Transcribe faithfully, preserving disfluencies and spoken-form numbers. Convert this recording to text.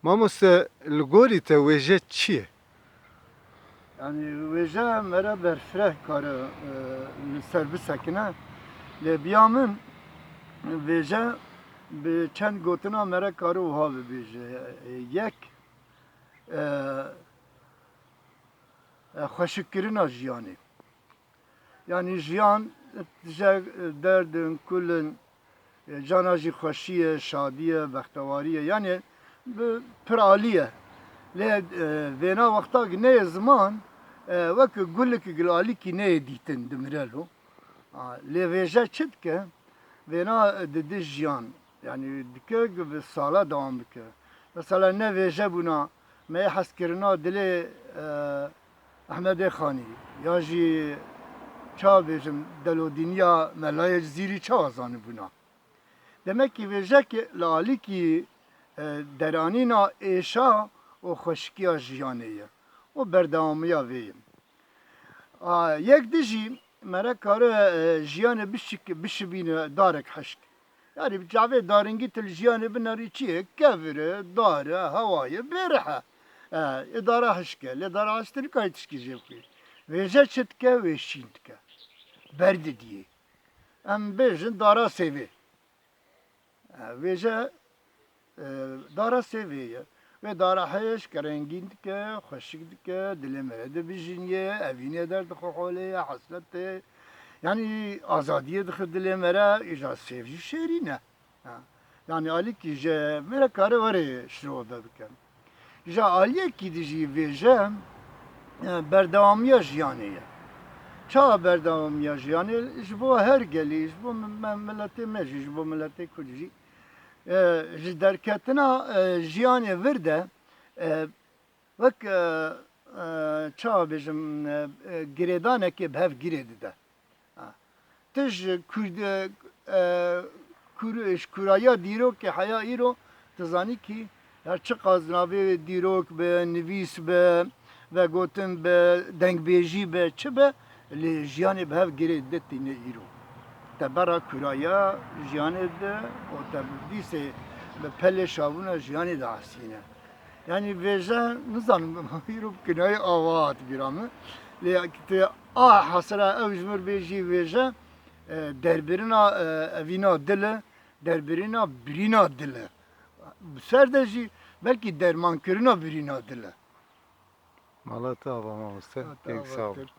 Mamoste, li gorî te wêje çi ye? Yanî wêje mere berfireh kare e, li ser bisekine. Lê biya min vêje bi çend gotina mere kare wiha bibêje. E, Yek e, e, xweşikkirina jiyanê. Yanî jiyan tije derdin, kulin, e, cana jî xweşî ye, şadî ye, bextewarî ye. Yanî bi pir alî ye. Lê e, vêna wexta ki neyê ziman, e, wek gulik gil alîkî neyê dîtin, dimire lo. A, Lê vêje çi dike? Vêna didi jiyan. Yanî dike ku bi sala dewam bike. Mesela ne vêje bûna, me yê hezkirina dilê e, Ehmedê Xanî ya jî ça bêjim delodîniya Melayê Cizîrî çawa zanibûna. Demek ki vêjek li alîkî e, deranîna êşa û xweşikiya jiyanê ye û berdewamiya vê ye. A, Yek di jî mere kare e, jiyanê bişik, bişibîne darek hişk. Yanî bi çavê daringî tu li jiyanê binarî çi ye? Kevir e, dar e, hewa ye, bêrih e. E, ê dara hişk e. Lê dara hişk tu nikayî tişkî jê bikî. Vêje çi dike? Wê şîn dike. Berdidiyê. Em bêjin dara sêvê. E, Vêje e, dara sêvê ye. Wê dara hişk rengîn dike, xweşik dike, dilê me re dibijiniye, evînê derdixwe holê ye, hesretê. Yanî azadiyê dixe dilê me re, îja sêv jî şêrîn e. Ha. Yanî alîkî ji me re kare were şirove bike. Ji aliyekî di jî vêje e, berdewamiya jiyanê ye. Çawa berdewamiya jiyanê? Ji bo her gelî, ji bo me-, me-, miletê me jî, ji bo miletê Kurd jî e, ji derketina e, jiyanê vir de e, wek e, e, çawa bêjim e, e, girêdanekê bi hev girê dide. Ha. Tu ji Kurd, e, e, kur, ji kurayiya dîrokê heya îro tu zanî kî her çiqas navê dîrok bi, nivîs bi, vegotin bi, dengbêjî bi, çi bi, lê jiyanê bi hev girê dide tîne îro. Te bera kurayiya jiyanê dide û te dîsê bi pelê şabûna jiyanê de hesîne. Yanî vêje, nizanim, îro bi kinayê ava hat bîra min. Lê tu a hesira ew ji vir bêjî vêje, e, derbirina e, evîna dil e, derbirina birîna dil e. Bi ser de jî belkî dermankirina birîna dil e. Mala te ava mamoste. Hate Pek ava sağ ol. kir.